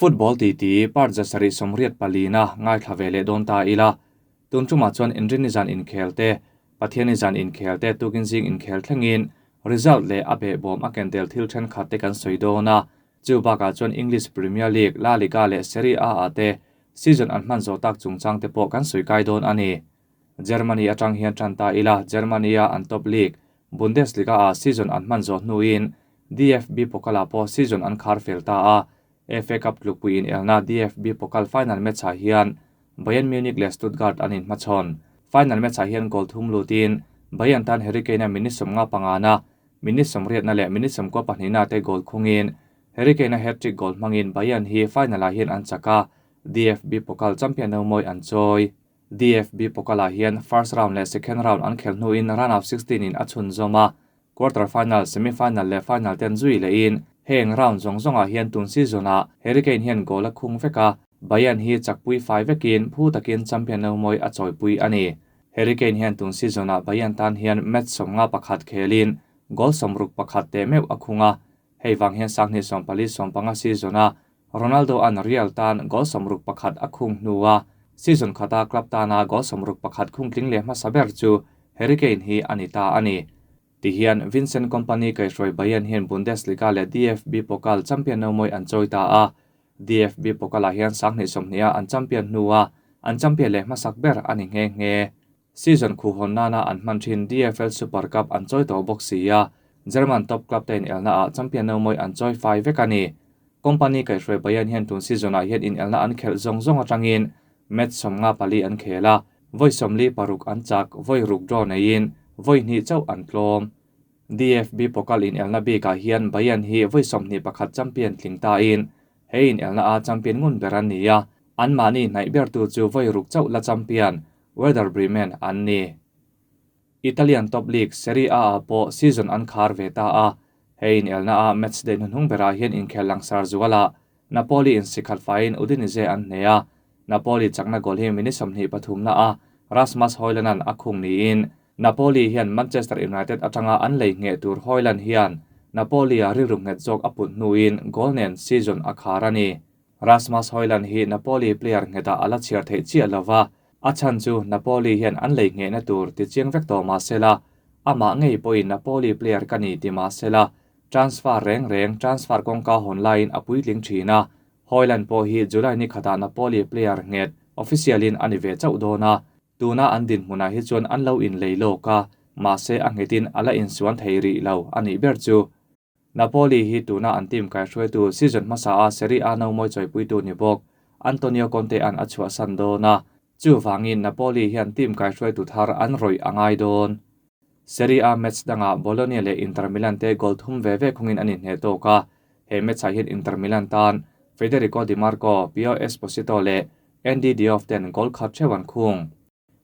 Football titi part 784 na ngaithla ve leh dawn ta ila. Tun tumah chuan Inrinni zan inkhel te, Pathianni zan inkhel te tukin zing inkhel thlengin result leh a behbawm a ken tel thil thenkhat te kan sawi dawn a. Chu bakah chuan English Premier League, La Liga leh Serie A ah te season an hman zawh tak chungchang te pawh kan sawi kai dawn a ni. Germany atang hian tan ta ila, Germany a an top league, Bundesliga ah season an hman zawh hnuin DFB Pokal ah pawh season an khar fel ta a. FA Cup tlukpui inelna DFB Pokal final match ah hian Bayern Munich leh Stuttgart an inhmachhawn. Final match ah hian goal thum lutin Bayern tan Harry Kane-a minute 55 na, minute 80 na leh minute 92 na te goal khungin Harry Kane-a hat-trick goal hmangin Bayern hi final ah hian an chak a, DFB Pokal champion no mawi an chawi. DFB Pokal ah hian first round leh second round an khel hnuin round of 16 in a chhun zawm a, quarter final, semi final leh final ten zui lehin heng round zawng zawngah hian tun season ah Harry Kane hian goal a khung vek a, Bayern hi chakpui fai vekin phu takin champion no mawi a chawipui a ni. Harry Kane hian tun season ah Bayern tan hian match 51 khelin goal 61 te meuh a khung a, hei wang hian 2024-25 season a Ronaldo an Real tan goal 61 a khung hnuah season khata club tana goal 61 khung tling leh hmasa ber chu Harry Kane hi a ni ta a ni. Tihian Vincent Kompany kaihhruai Bayern hian Bundesliga leh DFB Pokal champion no mawi an chawi ta a. DFB Pokal ah hian 2020 a an champion hnuah an champion leh hmasak ber a ni nghe nghe. Season khu hawn nana an hman thin DFL Super Cup an chawi tawh bawk si a, German top club te in elna ah champion no mawi an chawi fai vek a ni. Kompany kaihhruai Bayern hian tun season ah hian in elna an khelh zawng zawng atangin match 54 an khel a, vawi 46 an chak, vawi ruk draw neiin vawi hnih chauh an tlawm. DFB Pokal in elna bikah hian Bayern hi vawi 21 champion tling ta in hei in elna a champion ngun ber an ni a, an mahni hnaih ber tu chu vawi ruk chauh la champion Werder Bremen an ni. Italian top league Serie A ah pawh season an khar ve ta a, hei in elna a match day hnuhnung berah hian inkhel langsar zuala Napoli in sikhat faiin Udinese an hne a, Napoli chakna goal hi minute 23 na a Rasmus Højlund an a khung niin Napoli hian Manchester United atanga an lei nge tur Højlund hian Napoli a rilru nghet zawk a put hnuin goal nen season a khar a ni. Rasmus Højlund hi Napoli player ngheta ala chhiar theih chiah lova, a chan chu Napoli hian an lei nge na tur ti chiang vek tawh mahsela, amah ngei pawhin Napoli player ka ni ti mahsela, transfer reng reng transfer kawngka hawn laiin a puitling thin a, Højlund pawh hi July ni khatah Napoli player nghet official in a ni ve chauh dawn a, tuna an din hmunah hi chuan an lo in lei lawk a, mahse a nghetin ala insuan thei rih lo a nih ber chu. Napoli hi tuna an team kaihhruaitu season hmasa a Serie A no mawi chawipuitu ni bawk Antonio Conte an a chhuah san dawn a, chu wangin Napoli hian team kaihhruaitu thar an rawih a ngai dawn. Serie A match danga Bologna leh Inter Milan te goal thum ve ve khungin an inhne tawk a, he match ah hian Inter Milan tan Federico Di Marco, Pio Esposito leh Andy Diouf ten goal khat theuh an khung.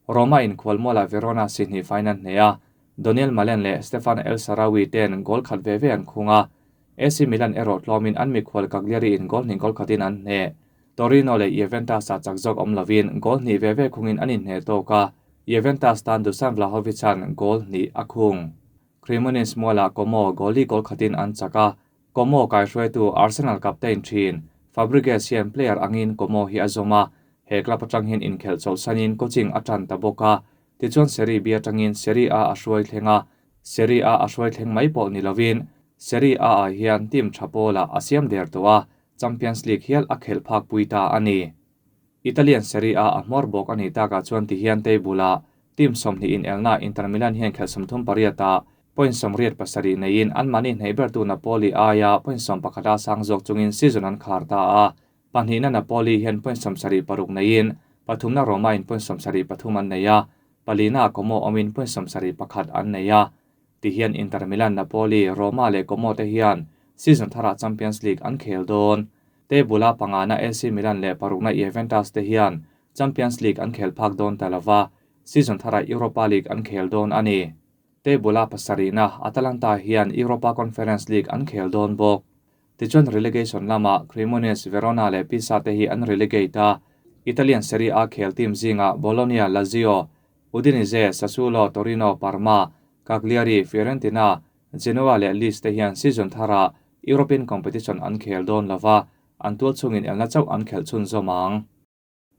Roma in khualmuala Verona si hnih final hne a, Daniel Malen leh Stefan El Shaarawy ten goal khat ve ve an khung a, AC Milan erawh tlawmin an mikhual Cagliari in goal hnih goal khatin an hne. Torino leh Juventus a chak zawk awm lovin goal hnih ve ve khungin an inhne tawk a, Juventus tan Dusan Vlahovic an goal hnih a khung. Cremonese muala Como goal li goal khatin an chak a, Como kaihhruaitu Arsenal captain thin Fabregas hian player angin Como hi a zawm a, he club atang hian inkhelh chawlhsanin coaching a tan ta bawk a, tichuan Serie B atangin Serie A a hruai thleng a, Serie A a hruai thleng mai pawh ni lovin Serie A ah hian team tha pawlah a siam der tawh a, Champions League hial a khelh phak pui ta a ni. Italian Serie A a hmawr bawk a ni takah chuan tihian table ah team 20 in elna Inter Milan hian khelh 38 ah point 87 neiin an mahni hnaih bertu Napoli aia point 11 a sang zawk chungin season an khar ta a, pahnihna Napoli hian point 76 neiin pathumna Roma in point 73 an nei a, palina Como awmin point 71 an nei a. Tihian Inter Milan, Napoli, Roma leh Como te hian season thara Champions League an khel dawn. Table a pangana AC Milan leh parukna Juventus te hian Champions League an khel phak dawn ta lova, season thara Europa League an khel dawn a ni. Table a pasarihna Atalanta hian Europa Conference League an khel dawn bawk. Tichuan relegation lama Cremonese, Verona leh Pisa te hi an relegate a, Italian Serie A khel team zinga Bologna, Lazio, Udinese, Sassuolo, Torino, Parma, Cagliari, Fiorentina, Genoa leh Lecce te hian season thara European competition an khel dawn lova. an tualchhungin elna chauh an khelh chhunzawm ang.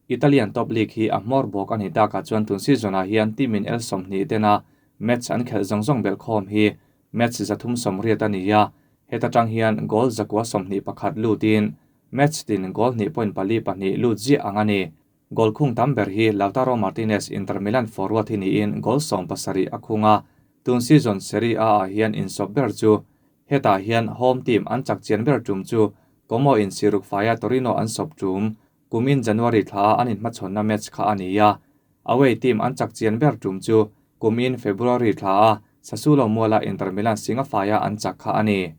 Italian top league hi a hmawr bawk a nih takah chuan tun season ah hian team in el 20 tena match an khelh zawng zawng belhkhawm hi match 380 a ni a, heta tang hian goal 121 lutin match tin goal 2.42 lut ziah ang a ni. Goal khung tam ber hi Lautaro Martinez Inter Milan forward hi niin goal 17 a khung a, tun season Serie A ah hian insawp ber chu hetah hian home team an chak chian ber tum chu Como in siruk faia Torino an sawp tum kumin January thla an inhmachhawnna match kha a ni a, away team an chak chian ber tum chu kumin February thla a Sassuolo muala Inter Milan singa faia an chak kha a ni.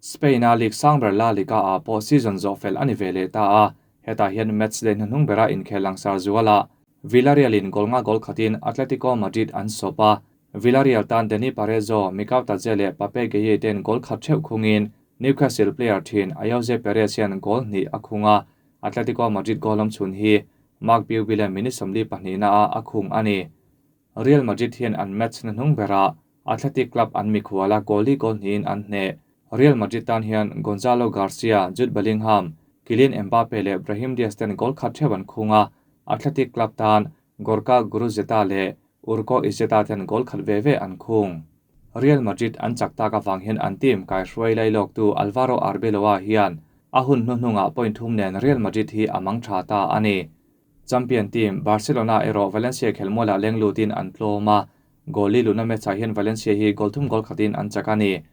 Spain a league sangber La Liga ah pawh season zawh fel a ni ve leh ta a, hetah hian match day hnuhnung bera inkhel langsar zuala Villarreal in goal nga goal khatin Atletico Madrid an sawp a, Villarreal tan Dani Parejo, Mikautadze leh Pape Gueye ten goal khat theuh khungin Newcastle player thin Ayoze Perez hian goal hnih a khung a, Atletico Madrid goal awm chhun hi Marc Pubill minute 42 na a a khung a ni. Real Madrid hian an match hnuhnung berah Athletic Club an mikhuala goal li goal hnihin an hneh. Real Madrid tan hian Gonzalo Garcia, Jude Bellingham, Kylian Mbappe leh Brahim Diaz ten goal khat theuh an khung a, Athletic Club tan Gorka Guruzeta leh Urko Izeta ten goal khat ve ve an khung. Real Madrid an chak tak awang hian an team kai hruai lailawk tu Alvaro Arbeloa hian a hun hnuhnungah point thum nen Real Madrid hi a mang tha ta a ni. Champion team Barcelona erawh Valencia khelmualah leng lutin an tlawm a, goal li luna match ah hian Valencia hi goal thum goal khatin an chak a ni.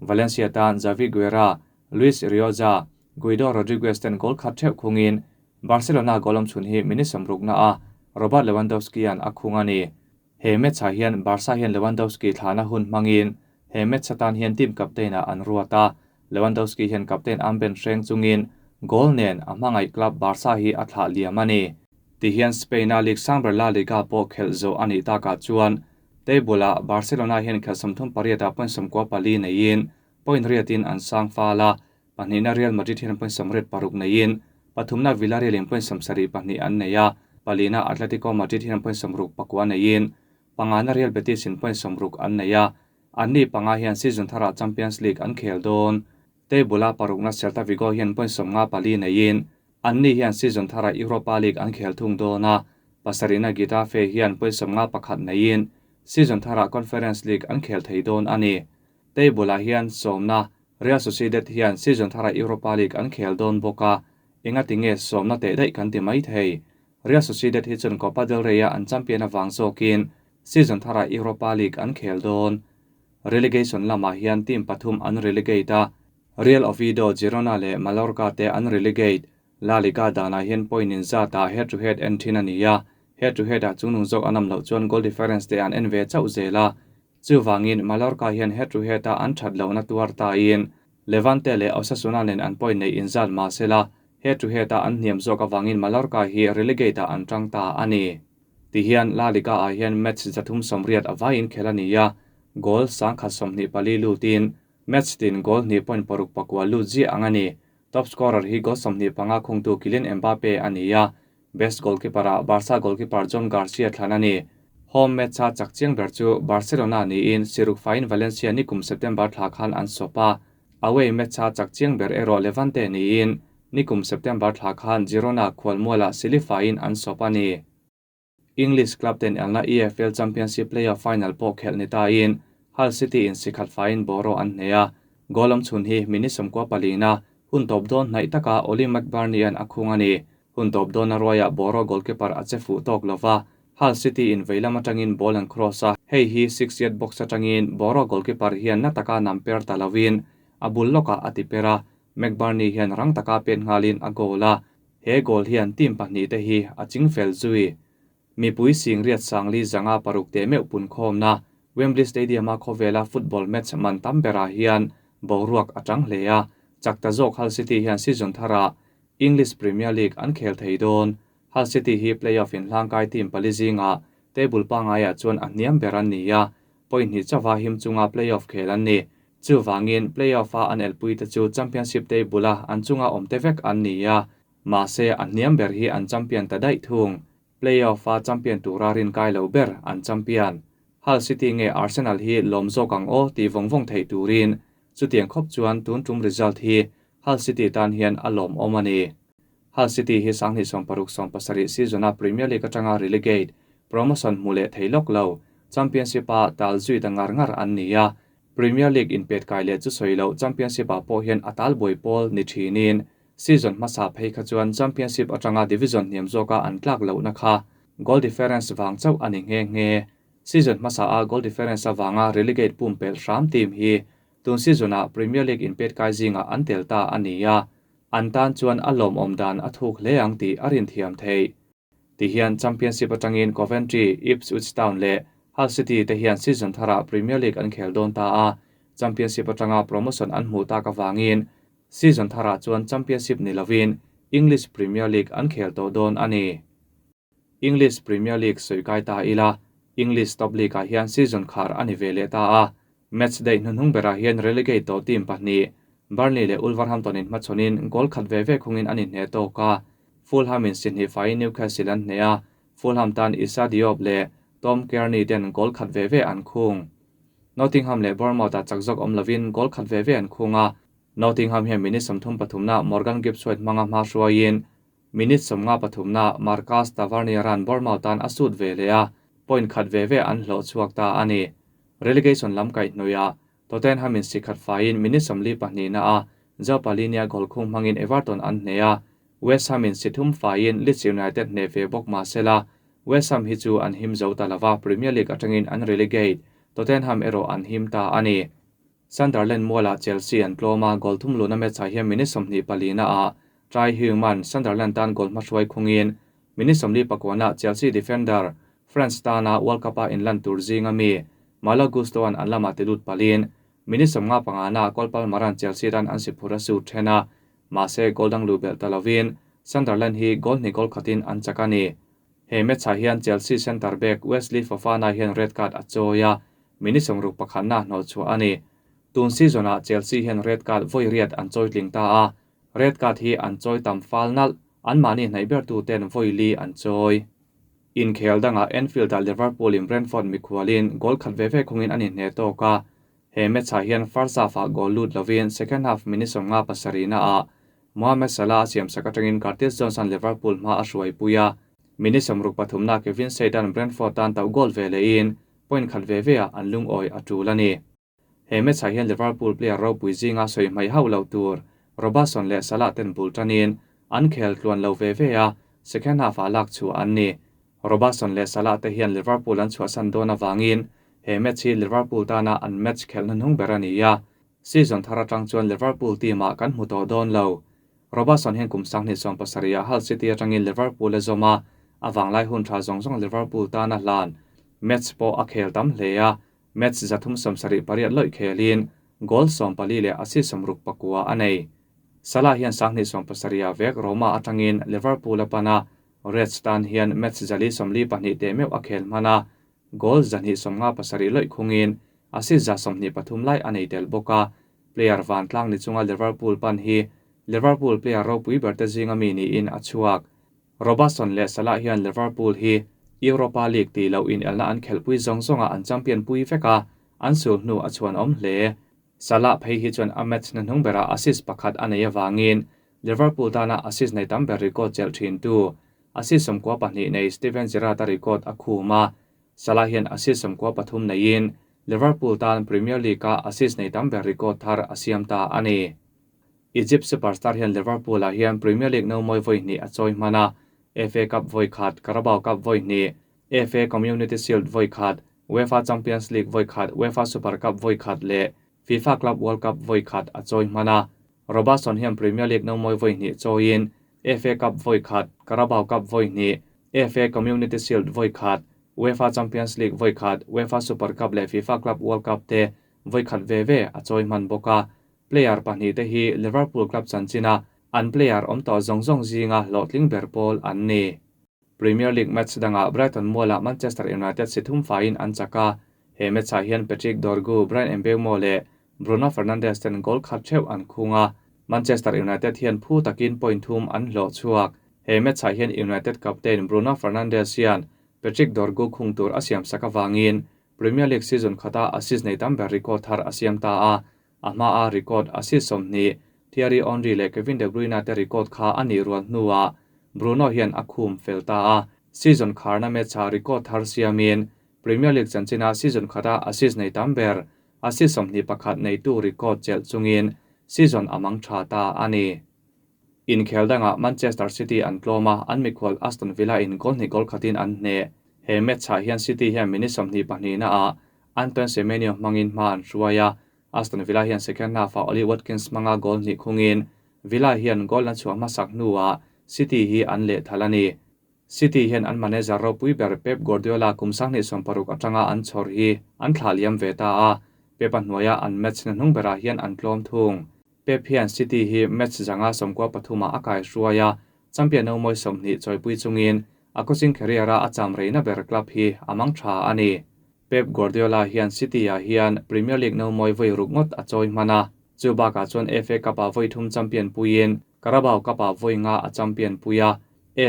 Valencia tan Javi Guerra, Luis Rioja, Guido Rodriguez ten goal khat theuh khungin Barcelona goal awm chhun hi minute 60 na a Robert Lewandowski an a khung a ni. He match ah hian Barca hian Lewandowski thlana hun hmangin he match atan hian team captain ah an ruat a, Lewandowski hian captain armband hreng chungin goal nen a hmangaih club Barca hi a thlah liam a ni. Ti hian Spain a league sangber La Liga pawh khelh zo a nih takah chuan table ah Barcelona hian khelh 38 ah point 94 neiin point riatin an sang fal a, pahnihna Real Madrid hian point 86 neiin pathumna Villarreal in point 72 an nei a, palina Atletico Madrid hian point 69 neiin pangana Real Betis in point 60 an nei a, anni panga hian season thara Champions League an khel dawn. Table a parukna Celta Vigo hian point 54 neiin anni hian season thara Europa League an khel thung dawn a, pasarina Getafe hian point 51 neiin season thara Conference League an khel thei dawn a ni. Table ah hian sawmna Real Sociedad hian season thara Europa League an khel dawn bawk a, enga tinge sawmna teh daih kan ti mai thei. Real Sociedad hi chuan Copa del Rey a an champion awang zawkin season thara Europa League an khel dawn. Relegation lamah hian team pathum an relegate a, Real Oviedo, Girona leh Mallorca te an relegate. La Liga danah hian point in zat ah head to head en thin a ni a, head to head ah chungnung zawk an awm loh chuan goal difference te an en ve chauh zel a, chuwangin Mallorca hian head to head a an that lohna tuar ta in Levante leh Osasuna nen an point nei in zat mahsela head to head a an hniam zawk awangin Mallorca hi relegate ah an tang ta a ni. Ti hian La Liga ah hian match 380 awaiin khel a ni a, goal 124 lutin match tin goal 2.6 lut ziah ang a ni. Top scorer hi goal 25 khungtu Kylian Mbappe a ni a, best goalkeeper ah Barca goalkeeper John Garcia thlan a ni. Home match a chak chiang ber chu Barcelona niin siruk fain Valencia nikum September thla khan an sawp a, away match a chak chiang ber erawh Levante niin nikum September thla khan Girona khualmuala silifain an sawp a ni. English club ten elna EFL Championship playoff final pawh khelh ni ta in Hull City in sikhat fain boro an hne a, goal awm chhun hi minute 14 na hun tawp dawn hnaih taka Oli McBurney an a khung a ni. Hun tawp dawn a ruaia boro goalkeeper a che fuh tawk lova, Hull City in veilam atangin ball an cross a, hei hi 6 yard box atangin boro goalkeeper hian na taka nam per ta lovin a bul lawkah a ti per a, McBurney hian rang taka pen nghalin a goal a, he goal hian team pahnih te hi a chingfel zui. Mipui sing riat sangli zanga paruk te meuh pun khawm na Wembley Stadium a khawvela football match man tam berah hian boruak atang hle a, chak ta zawk Hull City hian season thara English Premier League an khel thei dawn. Hull City hi playoff in hlangkai team pali zinga table pangaiah chuan a hniam ber an ni a, point hnih chawa him chunga playoff khel an ni. Chuwangin playoff a an elpui te chu championship table a an chunga awm te vek an ni a, mahse a hniam ber hi an champion ta daih thung. Playoff a champion tura rin kai lo ber an champion. Hull City nge Arsenal hi lawm zawk ang aw ti vawng vawng thei turin chutiang khawp chuan tun tum result hi Hull City tan hian a lawmawm a ni. Hull City hi 2016/17 season-a Premier League atanga relegate, promotion hmu leh thei lawk lo, Championship-a tal zui ta ngar ngar an ni a. Premier League inpet kai leh chu sawi loh Championship-ah pawh hian a talbuai pawl ni thinin season hmasa phei kha chuan Championship atanga division hniam zawka an tlak lohna kha goal difference vang chauh a ni nghe nghe. Season hmasa a goal difference avanga relegate pumpelh hram team hi tun season-ah Premier League inpet kai zingah an tel ta a ni a, an tan chuan a lawmawm dan a thuk hle ang tih a rinthiam theih. Tihian Championship atangin Coventry, Ipswich Town leh Hull City te hian season tharah Premier League an khel dawn ta a, Championship atanga promotion an hmuh tak avangin season tharah chuan Championship ni lovin English Premier League an khel tawh dawn a ni. English Premier League sawi kai ta ila, English Top League-ah hian season khar a ni ve leh ta a, match daih hnuhnung berah hian relegate tawh team pahnih, Burnley leh Wolverhampton in hmachhawnin goal khat ve ve khungin an inhneh tawk a, Fulham-in si hnih faiin Newcastle an hneh a, Fulham tan Issa Diop leh Tom Cairney ten goal khat ve ve an khung. Nottingham leh Bournemouth-ah chak zawk awm lovin goal khat ve ve an khung a, Nottingham hian minute 33 na Morgan Gibbs-White hmanga hma hruaiin Minute 53 na Marcus Tavernier-a'n Bournemouth tan a sut ve leh a, point khat ve ve an hlawh chhuak ta a ni. Relegation lam kaihhnawih Tottenham-in si khat faiin minute 42 na a João Palhinha goal khung hmangin Everton an hneh a, West Ham-in si thum faiin Leeds United hneh ve bawk mah sela, West Ham hi chu an him zo ta lova, Premier League atangin an relegate, Tottenham erawh an him ta a ni. Sunderland mualah Chelsea an tlawm a, goal thum luna match ah hian minute 24 na ah Trai Heung-man Sunderland tan goal hmahruai khungin minute 49 ah Chelsea defender France tana World Cup a inlan tur zinga mi Malo Gusto-a'n an lamah ti lut palin minute 55 na Cole Palmer-a'n Chelsea tan an si phur a su then a, mahse goal dang luh belh ta lovin Sunderland hi goal hnih goal khatin an chak a ni. He match ah hian Chelsea centre back Wesley Fofana hian red card a chawi a, minute 61 na hnawh chhuah a ni. Tun season ah Chelsea hian red card vawi riat an chawi tling ta a, red card hi an chawi tam fal nalh, an mahni hnaih ber tu ten vawi li an chawi. Inkhel dangah Anfield ah Liverpool in Brentford mikhualin goal khat ve ve khungin an inhneh tawk a, he match ah hian first half ah goal lut lovin second half minute 57 na ah Mohamed Salah a siamsak atangin Curtis Jones an Liverpool hma a hruai pui a, minute 63 na Kevin Seidan Brentford tan tauh goal ve lehin point khat ve ve ah an lungawi a tul a ni. He match ah hian Liverpool player ropui zinga sawi hmai hauh lo tur Robertson leh Salah ten bul tanin an khel tluan lo ve ve a, second half ah lak chhuah an ni. Robertson leh Salah te hian Liverpool an chhuahsan dawn avangin he match hi Liverpool tana an match khelh hnuhnung ber a ni a, season thar atang chuan Liverpool team ah kan hmu tawh dawn lo. Robertson hian kum 2017 ah Hull City atangin Liverpool a zawm a, awanglai hun tha zawng zawng Liverpool tana hlan match pawh a khel tam hle a, match 378 loih khelin goal 14 leh assist 69 a nei. Salah hian 2017 ah vek Roma atangin Liverpool a pana, Reds tan hian match 442 te meuh a khel hmana, goal 257 loih khungin assist 123 lai a nei tel bawk a, player van tlang ni chunga Liverpool pan hi Liverpool player ropui ber te zinga mi niin a chhuak. Robertson leh Salah hian Liverpool hi Europa League ti lo in elna an khelpui zawng zawnga an champion pui vek a, an sul hnu a chuan awm hle. Salah phei hi chuan a match na hnung berah assist pakhat a nei awangin Liverpool tana assist nei tam ber record chelh thin tu assist 12 nei Steven Gerrard a record a khum a, Salah hian assist 13 neiin Liverpool tan Premier League a assist nei tam ber record thar a siam ta a ni. Egypt superstar hian Liverpool ah hian Premier League no mawi vawi hnih a chawi hmana, FA Cup vawi khat, Carabao Cup vawi hnih, FA Community Shield vawi khat, UEFA Champions League vawi khat, UEFA Super Cup vawi khat leh FIFA Club World Cup vawi khat a chawi hmana. Robertson hian Premier League no mawi vawi hnih chawiin FA Cup vawi khat, Carabao Cup vawi hnih, FA Community Shield vawi khat, UEFA Champions League vawi khat, UEFA Super Cup leh FIFA Club World Cup te vawi khat ve ve a chawi hman bawk a. Player pahnih te hi Liverpool club chanchina an player awm tawh zawng zawng zinga hlawhtling ber pawl an ni. Premier League match dangah Brighton mualah Manchester United si thum faiin an chak a, he match ah hian Patrick Dorgu, Bryan Mbeumo leh Bruno Fernandes ten goal khat theuh an khung a, Manchester United hian phu takin point thum an hlawh chhuak. He match ah hian United captain Bruno Fernandes hian Patrick Dorgu khung tur a siam sak awangin Premier League season khata assist nei tam ber record thar a siam ta a, a hma a record assist 20. Thierry Henry leh Kevin De Bruyne te record kha a nih rual hnuah Bruno hian a khum fel ta a, season kharna match-ah record thar siamin Premier League chanchina season khata assist nei tam ber, assist 21 neitu record chelh chungin season a mang tha ta a ni. Inkhel dangah Manchester City an tlawm a, an mikhual Aston Villa in goal hnih goal khatin an hneh. He match-ah hian City hian minute 22 naah Antoine Semenyo hmangin hma an hruai a, Aston Villa hian second half-ah Ollie Watkins hmanga goal hnih khungin Villa hian goal an chhuah hmasak hnuah City hi an lehthal a ni. City hian an manager ropui ber Pep Guardiola kum 2016 atanga an chhawr hi an thlah liam ve ta a, Pep-a hnuaia an match na hnung berah hian an tlawm thung. Pep hian City hi match zanga 93 ah a kai hruai a, champion no mawi 20 chawipui chungin a coaching career-a a cham reina ber club hi a mang tha a ni. Pep Guardiola hian City-ah hian Premier League no mawi vawi ruk ngawt a chawi hman a, chu bakah chuan FA Cup-ah vawi thum champion puiin Carabao Cup-ah vawi nga a champion pui a,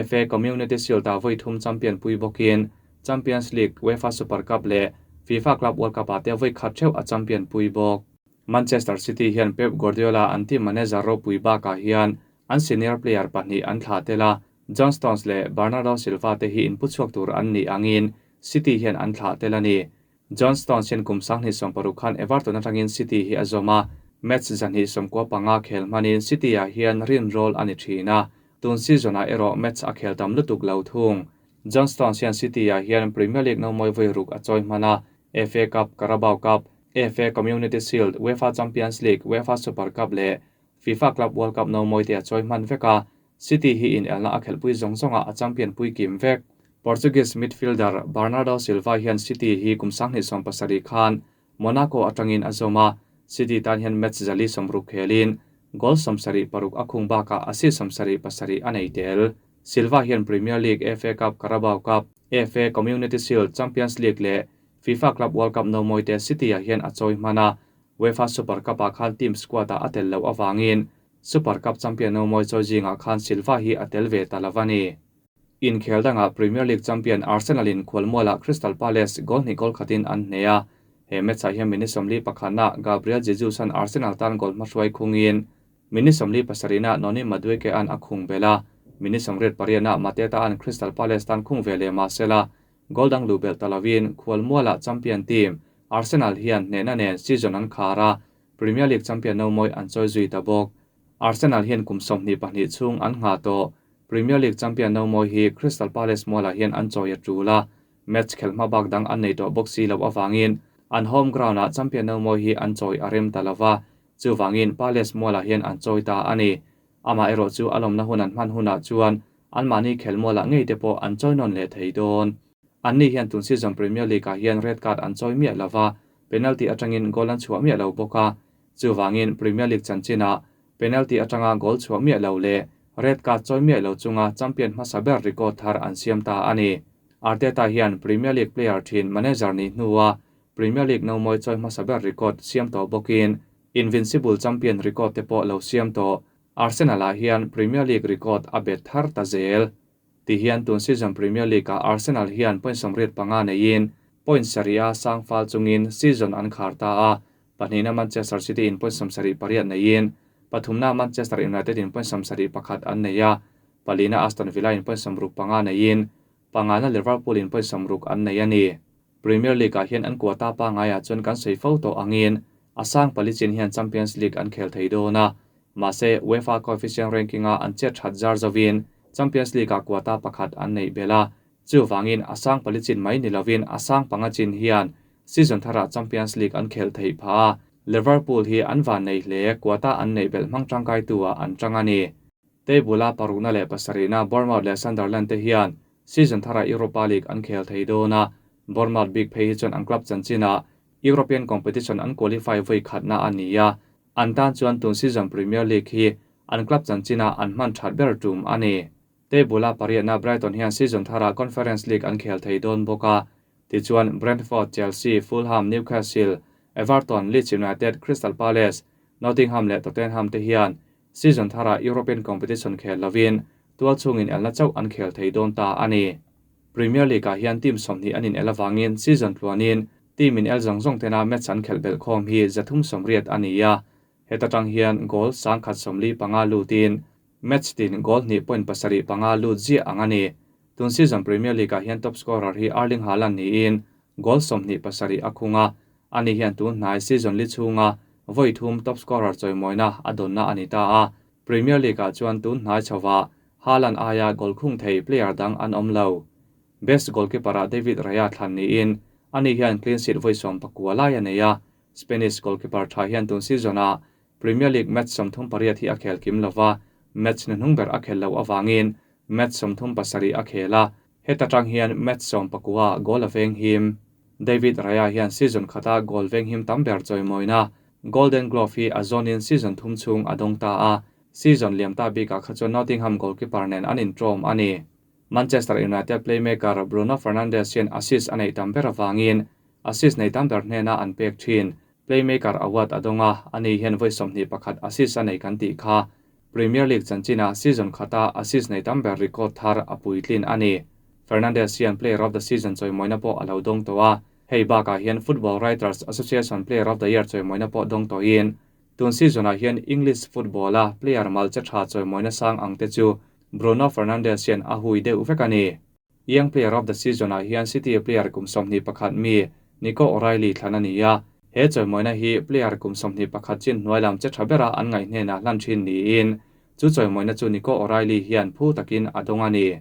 FA Community Shield-ah vawi thum champion pui bawkin Champions League, UEFA Super Cup leh FIFA Club World Cup-ah te vawi khat theuh a champion pui bawk. Manchester City hian Pep Guardiola an team manager ropui bakah hian an senior player pahnih an thlah tel a, John Stones leh Bernardo Silva te hi inpu chhuak tur an nih angin City hian an thlah tel a ni. John Stones hian kum 2016 khan Everton atangin City hi a zawm a, match 295 khel hmanin City-ah hian rin rol a ni thin a, tun season-ah erawh match a khel tam lutuk lo thung. John Stones hian City-ah hian Premier League no mawi vawi ruk a chawi hman a, FA Cup, Carabao Cup, FA Community Shield, UEFA Champions League, UEFA Super Cup leh FIFA Club World Cup no mawi te a chawi hman vek a, City hi in elna a khelhpui zawng zawnga a champion pui kim vek. Portuguese midfielder Bernardo Silva hian City hi kum 2017 khan Monaco atangin a zawm a, City tan hian match 460 khelin goal 76 a khung bakah assist 77 a nei tel. Silva hian Premier League, FA Cup, Carabao Cup, FA Community Shield, Champions League leh FIFA Club World Cup no mawi te City-ah hian a chawi hman a, UEFA Super Cup-ah khan team squad-ah a tel loh awangin Super Cup champion no mawi chawi zingah khan Silva hi a tel ve ta lo a ni. Inkhel dangah Premier League champion Arsenal in khualmualah Crystal Palace goal hnih goal khatin an hneh a, he match-ah hian minute 41 na Gabriel Jesus an Arsenal tan goal hmahruai khungin minute 47 na Noni Madueke an a khung bel a, minute 88 na Mateta an Crystal Palace tan khung ve leh mahsela goal dang lu bel talawin khualmualah champion team Arsenal hian hnehna nen season an khar a, Premier League champion no mawi an chawi zui ta bawk. Arsenal hian kum 22 chhung an ngha tawh. Premier League champion no mawi hi Crystal Palace mualah hian an chawi a tul a, match khel hma bak dang an nei tawh bawk si lo awangin an home ground-ah champion no mawi hi an chawi a rem ta lova, chuwangin Palace mualah hian an chawi ta a ni. Ama erawh chu a lawmna hun an hman hunah chuan an mahni khel mualah ngei te pawh an chawi nawn leh thei dawn. An ni hian tun season Premier League-ah hian red card an chawi miah lova, penalty atangin goal an chhuah miah lo bawk a, chuwangin Premier League chanchinah penalty atanga goal chhuah miah lo leh red card chawi miah lo chunga champion hmasa ber record thar an siam ta a ni. Arteta hian Premier League player thin manager ni hnuah Premier League no mawi chawi hmasa ber record siam tawh bawkin Invincible champion record te pawh lo siam tawh. Arsenal-ah hian Premier League record a bet thar ta zel. Ti hian tun season Premier League-ah Arsenal hian point 85 neiin point sarih a sang fal chungin season an khar ta a, pahnihna Manchester City in point 78 neiin pathumna Manchester United in point 71 an nei a, palina Aston Villa in point 65 neiin pangana Liverpool in point 60 an nei a ni. Premier League-ah hian an quota pangaiah chuan kan sei fo tawh angin a sang pali chin hian Champions League an khel thei dawn a, mahse UEFA coefficient ranking-a an chet that zar zawin Champions League-ah quota pakhat an nei bel a, chuwangin a sang pali chin mai ni lovin a sang panga chin hian season tharah Champions League an khel thei pha a, Liverpool hi an van nei hle quota an nei bel hmang tangkai tua an tang a ni. Table-a parukna leh pasarihna Bournemouth leh Sunderland te hian season tharah Europa League an khel thei dawn a, Bournemouth big phei hi chuan an club chanchinah European competition an qualify vawi khatna a ni a, an tan chuan tun season Premier League hi an club chanchinah an hman that ber tum a ni. Table-a pariatna Brighton hian season tharah Conference League an khel thei dawn bawk a, tichuan Brentford, Chelsea, Fulham, Newcastle, Everton, Leeds United, Crystal Palace, Nottingham leh Tottenham te hian season tharah European competition khel lovin tual chungin elna chauh an khel thei dawn ta a ni. Premier League-ah hian team 20 an in el awangin season tluanin team in el zawng zawng tena match an khelh belh khawm hi 380 a ni a. Heta tang hian goal 145 lutin match tin goal 2.75 lut zia ang ani. Tun season Premier League ah hian top scorer hi Erling Haaland niin goal 27 a khunga. Ani hian tun hnai season li chhunga voi thum top scorer chawimawi a donna ani ta a. Premier League ah chuan tun hnai chhowa Haaland aia goal khung thei player dang an awm lo. Best goalkeeper ah David Raya thlan niin ani hian clean sheet voi 19 lai a nei a. Spanish goalkeeper tha hian tun season a Premier League match 38 hi a khel kim lova, match na hnung ber a khel lo awangin match 37 a khela. Heta tang hian match 19 goal a veng him. David Raya hian season khata goal veng him tam ber chawimawi Golden Glove hi a zawnin season thum chung a dawng ta a. Season liam ta bika kha chuan Nottingham goalkeeper nen an intrawm ani. Manchester United playmaker Bruno Fernandes hian assist a nei tam ber awangin assist nei tam ber hnena an pek thin playmaker award a dawnga. Ani hian voi 21 assist a nei kan tih kha Premier League chanchina season khata assist nei tam ber record thar a puitlin ani. Fernandes hian player of the season chawimawi pawh a lo dawng tawh a. Hei bakah hian Football Writers Association Player of the Year chawimawi pawh dawng tawhin tun season ah hian English football a player mal che tha chawimawi sang ang te chu Bruno Fernandes hian a hui deuh vek ani. Young Player of the Season ah hian City player kum 21 mi Nico O'Reilly thlan ani a. He chawimawi hi player kum 21 chin hnuai lam che tha bera an ngai hnena hlan thin niin chu chawimawi chu Nico O'Reilly hian phu takin a dawng ani.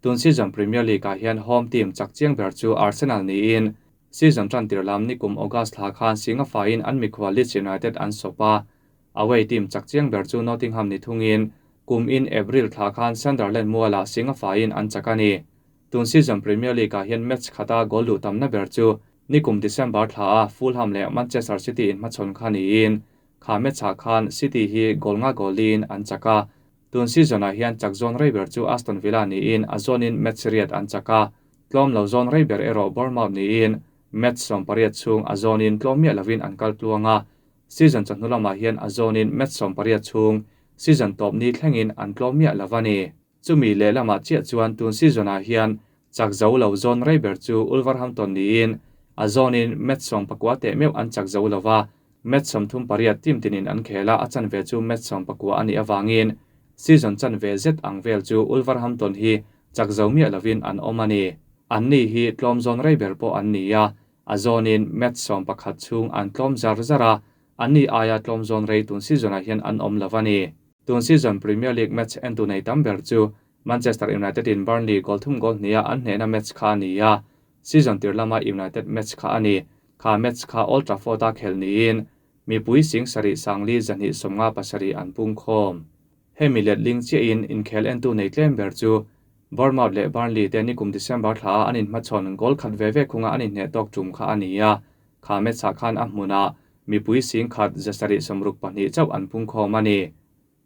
Tun season Premier League ah hian home team chak chiang ber chu Arsenal niin season tan tir lam nikum August thla khan singa fain an mikhua Leeds United an sopa. Away team chak chiang ber chu Nottingham ni thungin kum in April thla khan Sunderland muala singa fain an chakani. Tun season Premier League ah hian match khata goal lu tamna ber chu nikum December thla a Fulham leh Manchester City in hmachhawn kha niin kha match ah khan City hi goal nga goalin an chaka. Tun season ah hian chak zawn rei ber chu Aston Villa niin a zawnin match riat an chaka. Tlawm lo zawn rei ber erawh Bournemouth niin match 18 chhung a zawnin tlawm miah lovin an kal tluanga. Season chawhnu lamah hian a zawnin match 18 chhung season tawp ni thlengin an tlawm miah lovani. Chumi leh lamah chiah chuan tun season ah hian chak zo lo zawn rei ber chu Wolverhampton niin a zawnin match 19 teh meuh an chak zo lova. Match 38 team tinin an khela a chanve chu match 19 ani awangin season chanve zet ang vel chu Wolverhampton hi chak zo miah lovin an awm ani. An ni hi tlawm zawn rei ber pawh an ni a. A zawnin match 11 chhung an tlawm zar zara. An ni aia tlawm zawn rei tun season ah hian an awm lovani. Tun season Premier League match en tu nei tam ber chu Manchester United in Burnley goal thum goal hnia an hnehna match kha ani a. Season tir lama United match kha ani. Kha match kha Old Trafford a khel niin mipui sing sarih sangli zahnih 57 an pung khawm. Hemi let ling chiah in inkhel en tu nei tlem ber chu Bournemouth leh Burnley te nikum December thla an in hmachhawn goal khat ve ve khunga an inhneh tawk tum kha ani a. Kha match ah khan a hmuna mipui sing khat 662 chauh an pung khawm ani.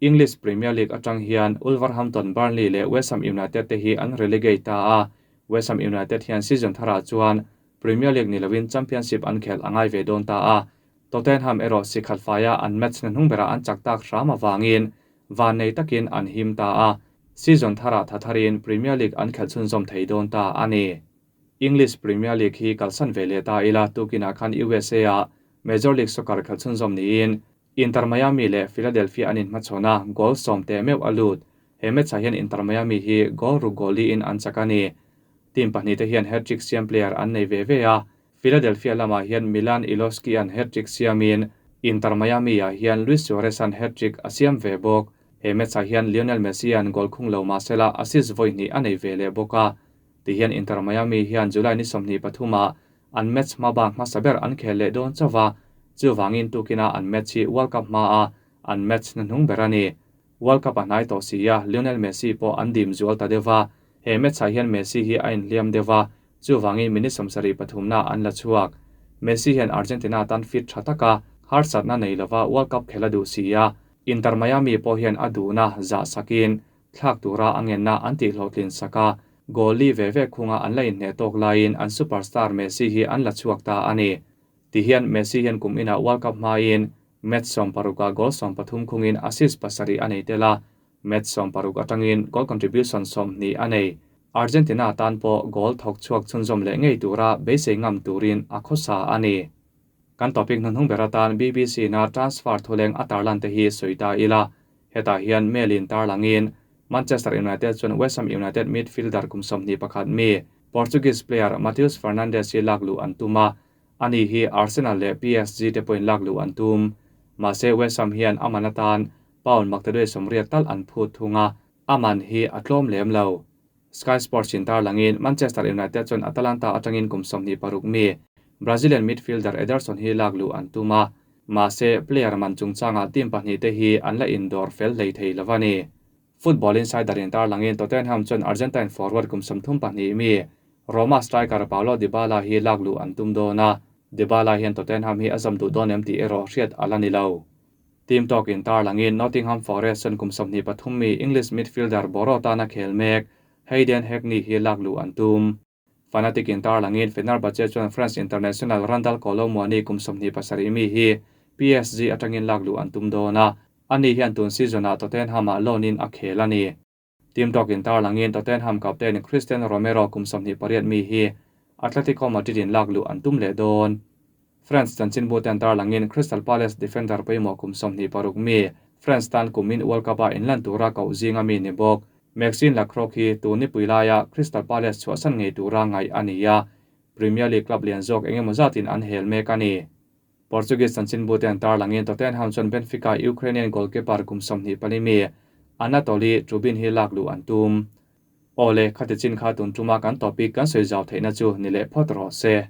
English Premier League atang hian Wolverhampton, Burnley leh West Ham United te hi an relegate ta a. West Ham United hian season thara chuan Premier League ni lovin Championship an khel angai ve dawn ta a. Tottenham erawh sikhat faia an match na hnung bera an chak tak hram awangin van nei takin an him ta a. Season thara thatharin Premier League an khel chhunzawm thei dawn ta ani. English Premier League hi kalsan ve leh ta ila tukina khan USA a Major League Soccer khel chhunzawm niin Inter Miami leh Philadelphia an inhmachhawna goal 10 te meuh a lut. He match ah hian Inter Miami hi goal ruk goal in an chak ani. Team pahnih te hian hat-trick siam player an nei ve ve a. Philadelphia lamah hian Milan Iloski an hat-trick siamin Inter Miami ah hian Luis Suarez an hat-trick a siam ve bawk. He match ah hian Lionel Messi an goal khung lo mahsela assist voi hnih a nei ve leh bawk a. Ti hian Inter Miami hian July ni 23 ah an match hma bak hmasa ber an khel leh dawn chawa. Chuwangin tukina an match hi World Cup hma a an match na hnung ber ani. World Cup a hnai tawh si a Lionel Messi pawh an dim zual ta deuha. He match ah hian Messi hi a inhliam deuha. Chuwangin minute 73 na an la chhuak. Messi hian Argentina tan fit tha taka harsatna nei lova World Cup khela duh si a. Inter Miami pawh hian a duhna za sakin thlak tura angenna an tih hlawhtlin saka. Goal li ve ve khunga an la inhneh tawk laiin an superstar Messi hi an la chhuak ta ani. Ti hian Messi hian kum ina World Cup hmain match 16 goal 13 khungin assist 7 a nei tela. Match 16 atangin goal contribution 20 a nei. Argentina tan pawh goal thawk chhuak chhunzawm leh ngei tura beisei ngam turin a khawsa ani. Kan topic hnuhnung ber atan BBC na transfer thuleng a tarlan te hi sawi ta ila. Hetah hian Mail in tarlangin Manchester United chuan West Ham United midfielder kum 21 mi Portuguese player Mateus Fernandes hi lak luh an tum a, ani hi Arsenal leh PSG te pawhin lak luh an tum. Mahse West Ham hian a man atan pound maktaduai 80 tal an phut thung a, a man hi a tlawm lem lo. Sky Sports in tarlangin Manchester United chuan Atalanta atangin kum 26 mi Brazilian midfielder Ederson hi lak luh an tum a, mahse player man chungchanga team pahnih te hi an la indawr fel hlei thei lo a ni. Football Insider in tarlangin Tottenham chuan Argentine forward kum 32 mi Roma striker Paulo Dybala hi lak luh an tum dawn a, Dybala hian Tottenham hi a zam duh dawn em tih erawh hriat a la ni lo. Team Talk in tarlangin Nottingham Forest chuan kum 23 mi English midfielder Boro tana khel mek Hayden Hackney hi lak luh an tum. Fanatic in tarlangin Fenerbahce chuan France international Randal Kolo Muani kum 27 mi hi PSG atangin lak luh an tum dawn a, ani hian tun season-ah Tottenham-ah loan-in a khel a ni. Team Talk in tarlangin Tottenham captain Cristian Romero kum 28 mi hi Atletico Madrid in lak luh an tum leh dawn. France chanchin bu ten tarlangin Crystal Palace defender pawimawh kum 26 mi France tan kumin World Cup-a inlan tura koh zinga mi ni bawk. Maxine Lacroix hi tun ni pui laia Crystal Palace chhuahsan ngei tura ngaih a ni a, Premier League club lian zawk engemaw zatin an hel mek a ni. Portuguese chanchin bu ten tarlangin Tottenham chuan Benfica Ukrainian goalkeeper kum 24 mi Anatoly Trubin hi lak luh an tum. Awle, khati chin kha tun tuma kan topic kan sawi zau theihna chu ni leh phawt rawh se.